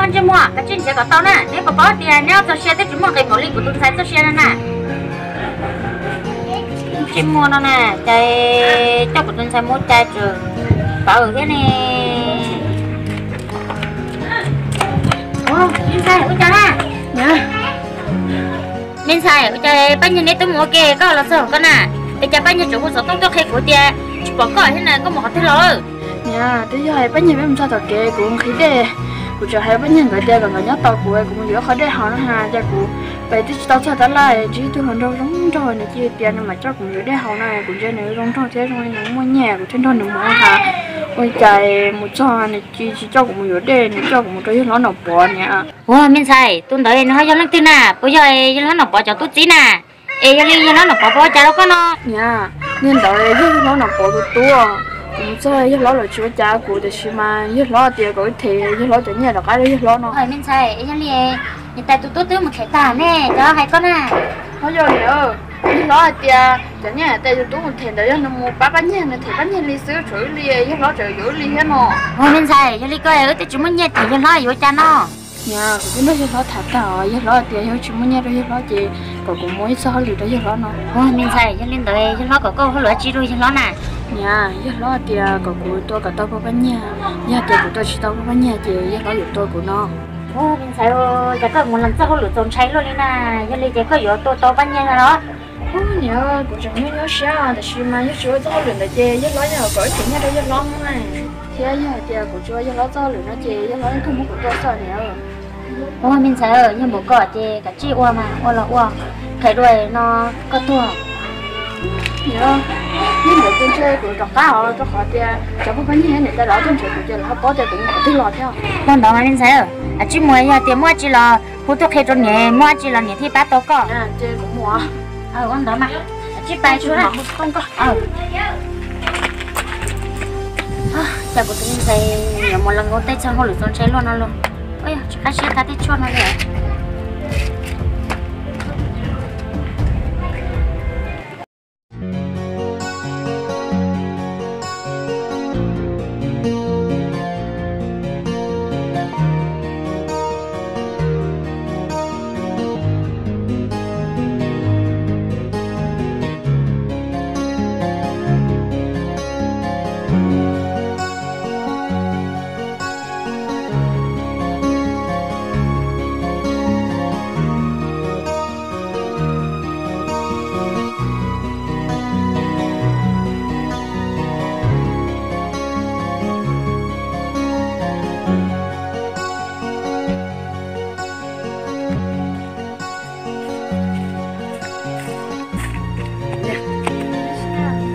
Ntsej muag, kav tsij nrhiav kom tau na, neb puas paub tias neb txoj sia twb tsis muaj nqis npaum li kuv tus ntxhais txoj sia no na. Ntsej muag no na, cas coj kuv tus ntxhais mus cai txawm tawv thiab ne. Me ntxhais, ua cas na? Me ntxhais, ua cas Paj Nyiag neb twb mus ua ke koj los txog koj na? Es cas Paj Nyiag tseem hu xov tooj tuaj qhia kuv tias tsis pom koj thiab na, koj mus qhov twg los? Niam, twb yog Paj Nyiag peb mus txog tom kev kuv nqhis dej, kuv tseem hais Paj Nyiag nkawd tias kom nkawd nyob tos kuv, kuv mus yuav qhov dej haus no ha, cas kuv pais twb tsis tau txog tab laj, ntsib ib tug hluas nraug zoo nraug nws cia tias nws mam coj kuv mus yuav dej haus na, kuv ntsia nws zoo nraug thiab zoo li nws muaj nyiaj, kuv thiaj nrog nws mus ha. Ua cas mus txog nws cia tsis coj kuv mus yuav dej, nws coj kuv mus rau yawg hlob Nom Pov niam. Ua me ntxhais, tus ntawd nws ho yog leej twg na? Puas yog yawg hlob Nom Pov cov tub txib na? Es yog li yawg hlob Nom Pov puas ua cas rau koj no? Niam, niag ntawd yog yawg hlob Nom Pov tus tub. Kuv mus txog yawg hlob lawv tsis ua cas kuv, tiam sis mas yawg hlob tias kom wb them yawg hlob cov nyiaj rov qab rau yawg hlob no. Me ntxhais, yog li niam tais tus tub twb mus them tag ne, cov hais koj na. Ho yog niam, yawg hlob hais tias cov nyiaj niam tais tus tub mus them ntawd yog nws mus pab Paj Nyiag, nws them Paj Nyiag li xwb, tsuav wb li, yawg hlob tseem yuav wb li thiab no. Ua me ntxhais, yog li koj wb twb tsis muaj nyiaj them yawg hlob yuav ua cas no? Niam, kuv twb nrog yawg hlob tham tag os, yawg hlob tias yog wb tsis muaj nyiaj rau yawg hlob ces kom kuv muab ib txoj hauj lwm rau yawg hlob no. Ua me ntxhais, yog li ntawd yawg hlob kom koj ua hauj lwm dab tsi rau yawg hlob na? Niam, yawg hlob tias kom kuv tua kom tau pab Paj Nyiag, yog tias kuv tua tsis tau pab Paj Nyiag ces yawg hlob yuav tua kuv no. Ua me ntxhais, cas koj mus los txoj hauj lwm txaus ntshai luaj li na, yog li ces koj yuav tua tau Paj Nyiag no los? Niam, kuv tseem nyuaj nyuaj siab tiam sis mas yog tsis ua txoj hauj lwm ntawd ces yawg hlob yeej kom wb them nyiaj rau yawg hlob no, thiab yog hais tias kuv tsis ua yawg hlob txoj hauj lwm no ces yawg hlob yeej kawg muab kuv tua xwb niam. Ua me ntxhais, yog npaum koj ces kav tsij ua mas ua los ua, qhia dua no koj tuag. Niam, yog ntawd ces ntshe kuv rov qab os, rau qhov tias cov pab Paj Nyiag niam tais lawv tuaj nrhiav kuv ces lawv ho paub tias kuv mus qhov twg los thiab. Ua ntawd mas me ntxhais, kav tsij mus, yog tias muaj dab tsi los hu tuaj qhia rau niam, muaj dab tsi los niam thiaj pab tau koj. Ces kuv mus. Ua ntawd mas kav tsij pais tsuag. Cas kuv tus me ntxhais yuav mus los nkaus tej txoj hauj lwm txaus ntshai luaj no los, tsis qab siab tag tej tshuaj no li.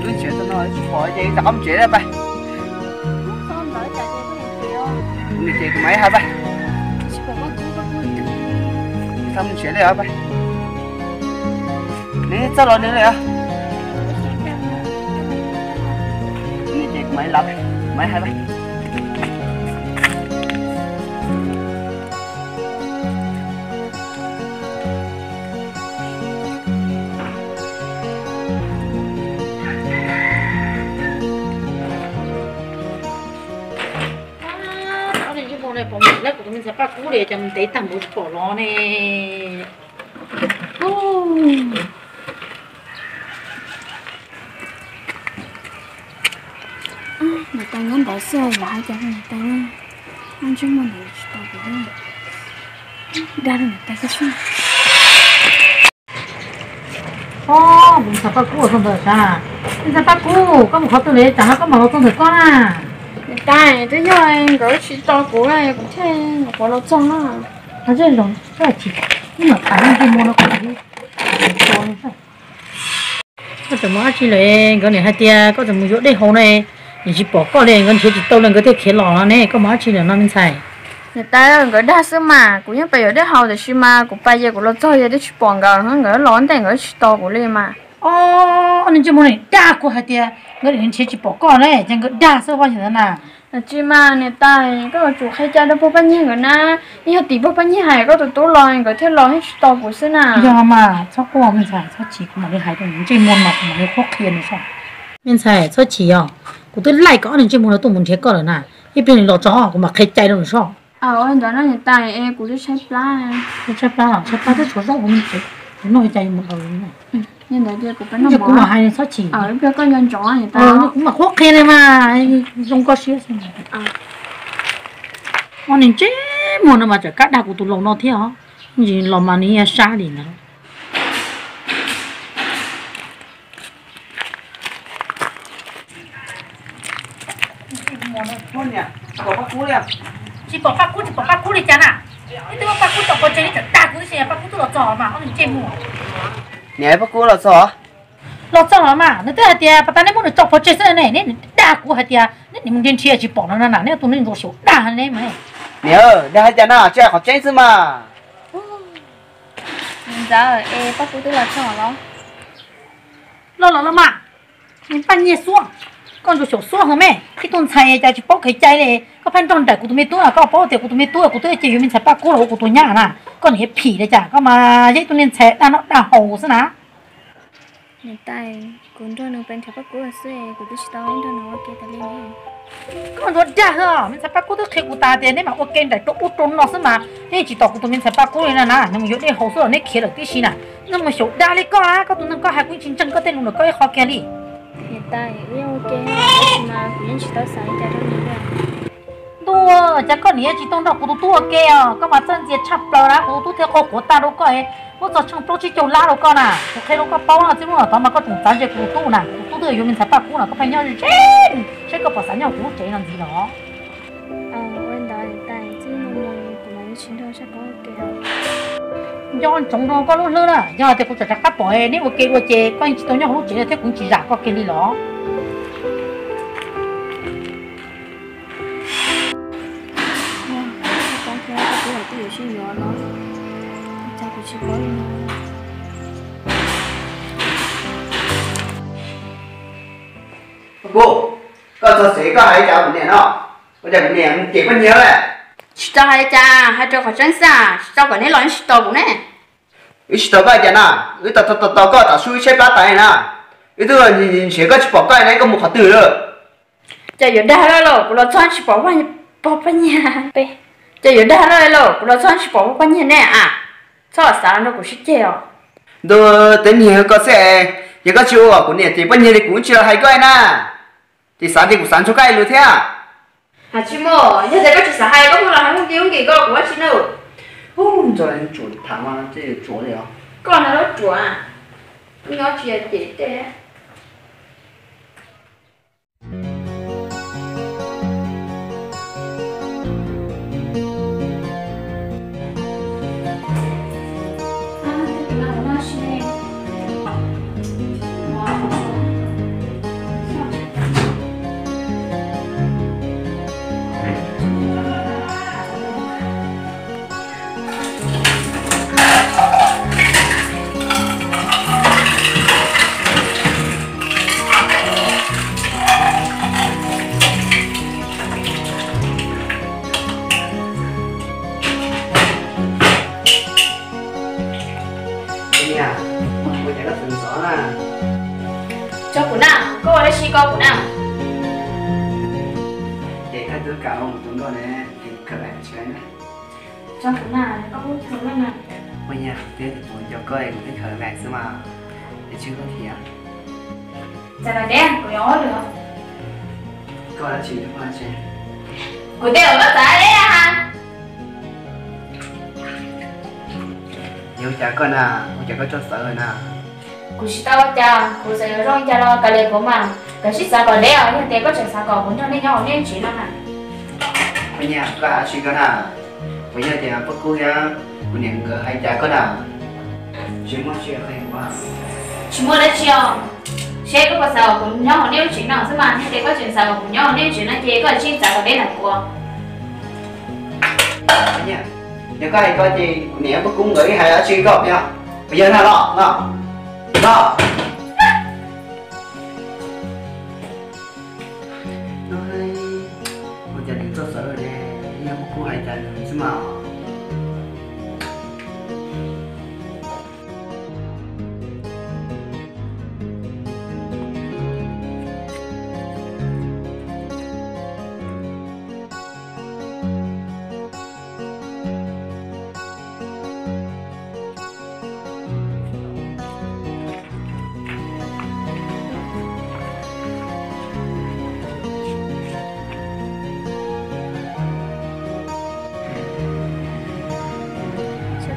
Lub tsev no tsis pom ces rov qab mus tsev lawm pab. Kuv mus ces kuv mam hais pab. Tsis mus tsev li os pab. Nws txawj los nws li os. Nws ces kuv mam li los, kuv mam li hais pab. Ob niag ntsej muag no pom mus lawm, kuv tus me ntxhais Paj Kub li cas ntev tag npaum tsis pom los ne. Niam tais nyob ntawd xwb, yog hais tias niam tais ntsej muag ntawd tsis tau kuv dag rau niam tais xwb. Ob, kuv ntxhais Paj Kub txog ntawd tas. Me ntxhais Paj Kub, koj mus qhov twg li, tsam no koj mam los txog ntawm koj na. Niam tais, twb yog nkawd tsis tos kuv, kuv thiaj nyuam qhuav los txog no. Ho zej zos tsis, wb mam tham ntsej muag no kom koj tseem mus dab tsi lawm, nkawd niam hais tias koj tseem mus yuav dej haus ne, nim tsis pom koj li, nkawd nrhiav tsis tau li nkawd thiaj khiav los no ne, koj mus dab tsi lawm no me ntxhais? Niam tais, nkawd dag xwb mas, kuv yeej pais yuav dej haus tiam sis mas kuv pais ces kuv los txog ces twb tsis pom nkawd, nkawd los ua ntej nkawd tsis tos kuv li mas. Ob, niag ntsej muag no dag kuv hais tias nkawd niam nrhiav tsis pom koj ne, ces nkawd dag xwb vaj ntawd na. Tsis mas niam tais, koj yuav tsum qhia cai rau pog Paj Nyiag nkawd na, yeej yog tim pog Paj Nyiag hais koj tus tub los nkawd thiaj los thiaj tsis tos kuv xwb na. Yog mas, txhob quaj me ntxhais, txhob chim, kuv mam li hais rau nws, ntsej muag no kuv mam li qhuab qhia nws soj. Me ntxhais txhob chim os, kuv twb laij kom ob niag ntsej muag no tuaj mus nrhiav koj lawm na, ib pliag nws los tso kuv mam qhia cai rau nws soj. Ua ntawd no niam tais, es kuv twb tshaib plab. Tshaib plab los tshaib plab twb tshuav zaub hauv me tsev, noj li cas yuav mus daus li na. Ntawd ces kuv pab noj, kuv mam hais txhob chim. Ib pliag koj nco ntsoov niam tais. Kuv mam qhuab qhia li mas, zoo koj siab xwb. Ua nws ntsej muag no mas tseem kab dag kuv tus laus no thiab os. Ntsis los mas nws yeej sab li ntawd. Tsis pom Paj Kub, tsis pom Paj Kub li cas na. Ib tug Paj Kub tso pov tseg li tseem dag kuv tib si, Paj Kub twb los txog los mas, ua nws ntsej muag. Niam, Paj Kub los txog? Los txog los mas, nws twb hais tias pas tas nej muab nws tso pov tseg xwb ne, neb dag kuv hais tias neb mus nrhiav nrhiav tsis pom no na, neb tus neeg ntsuag xyaum dag ne mas. Niam, nws hais tias na, tsis hais qhov tseeb xwb mas. Niam ntxawm, es Paj Kub twb los txog los? Los los los mas. Niag Paj Nyiag Xuab, koj ntsuag xyaum xuab heev me, ib tug ntxhais cas tsis paub kev cai li. Koj pheej nrog nraim kuv tus me tub, koj paub tias kuv tus me tub, kuv twb cia yuav me ntxhais Paj Kub los ua kuv tus nyab na. Koj niag phim li cas, koj mas yog ib tug niag ntxhais dag noj dag haus xwb na. Niam tais, kuv nrog nws pes nrhiav Paj Kub xwb, kuv twb tsis tau nrog nws ua ke tas li ne. Koj ntsuag dag heev, me ntxhais Paj Kub twb qhia kuv tas tias neb mam ua ke nraim rau ub rau no xwb mas, neb tsis tos kuv tus me ntxhais Paj Kub li na na, nws mus yuav dej haus xwb los neb khiav lawm tib si na. Nws mus xyaum dag li koj, koj tus neeg koj hais kuv yeej tsis ntseeg koj tej lus ntawm koj ib qho kiag li. Niam tais, wb yeej ua ke, tab sis mas kuv yeej tsis tau xav li cas rau nws li. Ntuj, cas koj niam tsis tau nrog kuv tus tub ua ke os, koj mas txawj ntxias tshaj plaws na, kuv tus tub thiaj quaj quav tag rau koj, muab txog tsheej plaub tsib caug lab rau koj na. Kuv qhia rau koj paub na, txij hnub no tod mas koj tseem txav ntse kuv tus tub na, kuv tus tub twb yuav me ntxhais Paj Kub na, koj pheej nyob ze ze, saib koj puas xav nyob kuv lub tsev no ntxiv los. Ua ntawd niam tais, txij no mus kuv mam li tsis nrog koj ua ke. Nco ntsoov rau koj lub hlwb na, yog tias kuv tseem rov qab pom neb ua ke dua ces koj yeej tsis tau nyob hauv lub tsev no thiab, kuv tsis zam koj kiag li los. Koj txog tsev koj hais li cas kuv niam no? Ua cas kuv niam cem koj nyiag lawm? Tsis tau hais li cas, hais rau qhov tseeb xwb, tsis tau kom neb los yeej tsis tos kuv ne. Wb tsis tos koj li cas na, wb tos tos tos koj tom sub wb tshaib plab tas na. Wb twb nrhiav koj tsis pom koj na, koj mus qhov twg lawm? Ces yuav dag lawm los, kuv los txog tsis pom pog Paj Nyiag. Ces yuav dag lawm los, kuv los txog tsis pom pog Paj Nyiag ne a. Txhob xav los nrog kuv sib ceg os. Ntuj, twb nyiag koj xwb, yog koj tsis ua kuv niam cem Paj Nyiag li kuv tsis los hais koj na. Ces xav tias kuv xav ntshua koj ib lus thiab. Hais tsis muaj, yog tias koj tsis xav hais koj muab los hais hoob kis hoob kis koj kuv ua tsis nug. Ub, ntxo tsuav tham mas tej tsuav li os. Koj no lub tsuav, nyob tsis yog cem tej. Tso kuv na, koj ua dab tsi koj kuv na. Ces koj twb kam ua kuv tus nkauj ne, ces kuv khaws vam tsis na. Tso kuv na, koj pub txhua loj na. Ua nyab, twb kuv nco koj es kuv twb khaws vam xwb mas, es tswj koj thiab. Txawm los deb, kuv yuav ua lwm. Koj dab tsi, koj dab tsi? Kuv tej uas koj txav deb ha. Yog ua cas koj na, ua cas koj txawj xav na? Kuv tsis tau ua cas, kuv xav yuav zoo li cas los kav liam kuv mas, koj sib xav kom deb os, yog tias koj tseem xav kom kuv nrog nej nyob hauv nej lub tsev no na. Ua nyab, koj hais dab tsi koj na? Puas yog tias Paj Kub thiab kuv niam nkawd hais cas koj na? Tsis muaj dab tsi os. Seb koj puas xav kom kuv nyob hauv nej lub tsev no xwb mas, yog tias koj tseem xav kom kuv nyob hauv nej lub tsev no ces koj tsis txav kom deb ntawm kuv. Yog koj hais koj ces kuv niam Paj Kub nkawd yeej hais dab tsi koj, puas yog na los no? Los. Ua cas nws txawj xav ne, yog Paj Kub hais cas nws xwb mas.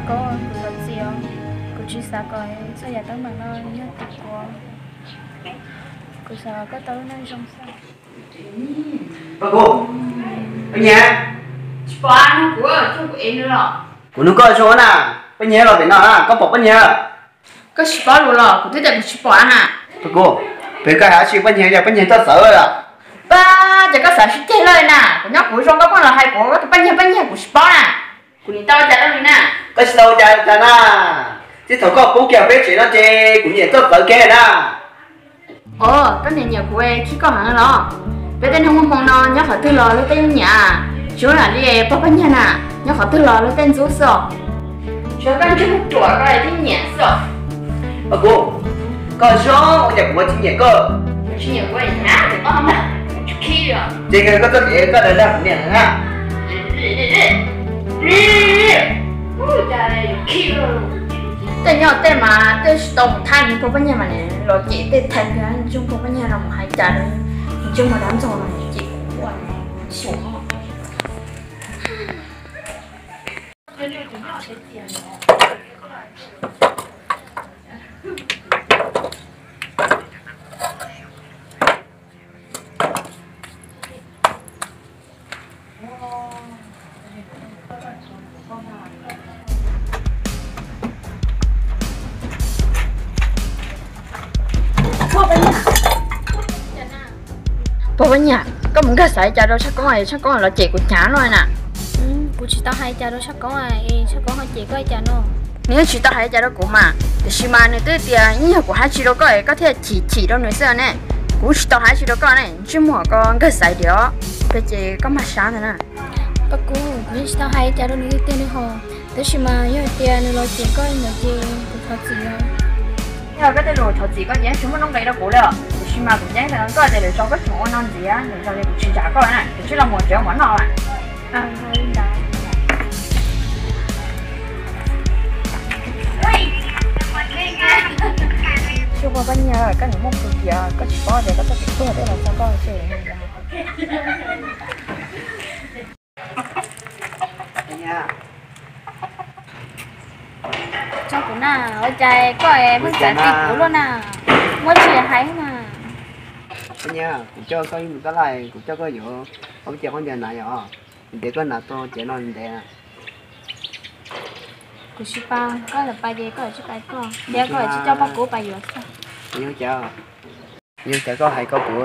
Koj, kuv thov txim os, kuv tsis xav kom txoj yav teeb meem no yog tim kuv. Kuv xav kom koj tau lub neej zoo xwb. Paj Kub, Paj Nyiag. Tsis pom, nug kuv, kuv ev nws los. Kuv nug koj zoo na, Paj Nyiag los pem no na, koj pom Paj Nyiag? Koj tsis paub lus los? Kuv twb tias kuv tsis pom na. Paj Kub, pem koj hais dab tsi, Paj Nyiag, yog Paj Nyiag txawv lawm los? Pab, ces koj xav sib ceg lawm na, kuv nyob kuv zoo koj pheej los hais kuv tus Paj Nyiag, Paj Nyiag, kuv tsis paub na. Kuv nim tau ua cas rau nws na? Koj tsis tau ua cas cas na, txij thaum koj pub kiag peb tsev no ces kuv niam txawv txawv kiag na. Os, koj niam nyiam kuv khib koj heev los? Peb tej neeg muaj hmoo no nyob qhov twg los luag tej yeej nyiam, tsis lam li pog Paj Nyiag na, nyob qhov twg los luag tej ntxub xwb os. Tsuas koj ntsej muag ruam koj thiaj nyiam xwb os. Paj Kub, koj zoo ua cas kuv tsis nyiam koj? Tsis nyiam kuv, ces koj txoj kev koj dag dag kuv niam na. Tej nyob tej mas tej tsis tau mus thaij nws pog Paj Nyiag mas nws los cem tej thaj ntsej muag pog Paj Nyiag no mus hais cas rau ntsej muag dab ntxaug no ces kuv ua xyuas. Pog Paj Nyiag, koj mus nkag xav li cas rau Tshaj Koob es Tshaj Koob los cem kuv hnyav no na? Kuv tsis tau hais li cas rau Tshaj Koob es Tshaj Koob ho cem koj li cas no? Nws yeej tsis tau hais li cas rau kuv mas, tiam sis mas nws twb tias yeej yog kuv hais tsis rau koj es koj thiaj chim chim rau nws xwb ne. Kuv tsis tau hais dab tsi rau koj ne, ntsej muag koj nkag xaiv diam, koj ces koj mag sab ntag na. Paj Kub, kuv yeej tsis tau hais li cas rau nws tiag tiag li hos, tab sis mas yog hais tias nws los cem koj li ntawd ces kuv thov txim os. Yog koj tej lus thov txim koj ces tsis muaj nuj nqis rau kuv li os, tiam sis mas kuv ceeb rau koj tias lwm zaus koj tseem ua no ntxiv, lwm zaus ces kuv tsis zam koj na, kuv tsis los mus tsev ua mov noj lawm. Tsuas pog Paj Nyiag, koj niam muaj plhu tias koj tsis paub tias koj txoj kev tuag twb los txog koj ces. Tso kuv na, ua cas koj pheej txav ti kuv luaj na, muaj dab tsi hais na. Paj Nyiag, kuv coj koj mus tab laj, kuv coj koj yuav ob peb ceg khaub ncaws hnav yom, ntev koj hnav tau cev no ntev. Kuv tsis pab, koj txawm pab ces koj tsis pab koj, thiab koj tsis coj Paj Kub pab yuav xwb. Yog cas, yog cas koj hais koj kuv,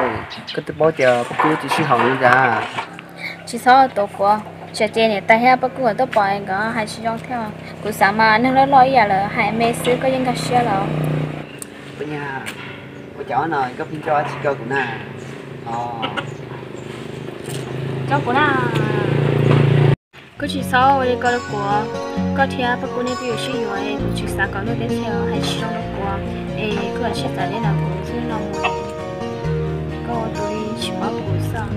koj twb paub tias Paj Kub tsis sib haum li cas. Tsis txhob tuav kuv, tsam ces niam tais thiab Paj Kub nkawd tuaj pom nkawd hais tsis zoo thiab. Kuv xav mas neeg loj loj ib yam lawm hais me xwb koj yeej nkag siab lawm. Paj Nyiag, ua cas no koj pheej coj dab tsi rau kuv na? Rau kuv na. Koj tsis txhob ua li ko rau kuv, koj thiab Paj Kub nej twb yuav sib yuav es kuv tsis xav kom luag tej txhia hais tsis zoo rau kuv, es koj tsis txav li no kuv xwb no mus, koj ua tus li tsis paub kuv xwb.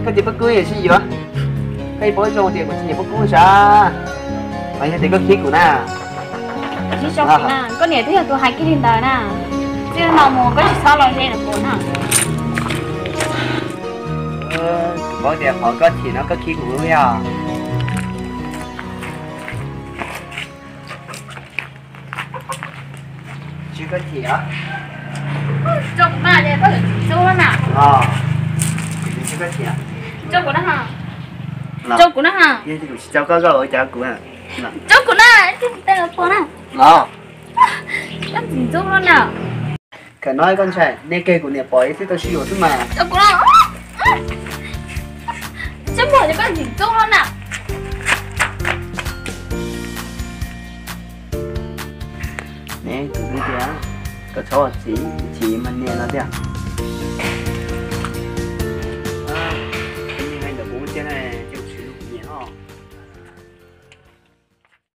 Koj tias Paj Kub yuav sib yuav, koj yeej paub zoo tias kuv tsis nyiam Paj Kub sav, mas yog tias koj khib kuv na. Tsis zoo kuv na, koj niam twb yog tus hais kiag li ntawd na, txij no mus koj tsis txhob los ze kuv na. Kuv paub tias qhov koj chim no koj khib kuv yog. Tsis koj chim os. Tso kuv na, koj tsis txub na. Tsis koj chim. Tso kuv na. Tso kuv na. Yog kuv tsis tso koj, koj ua cas kuv? Tso kuv na, tso kuv na. Koj tsis txub na. Khawm no koj ntshai nej keg kuv niam pom ib txhij tau sib yuav xwb mas. Tso kuv na. Tsis muaj, koj tsis txub na. Ne kuv twb tias koj txhob ua txiv, txiv mas niam no tiag.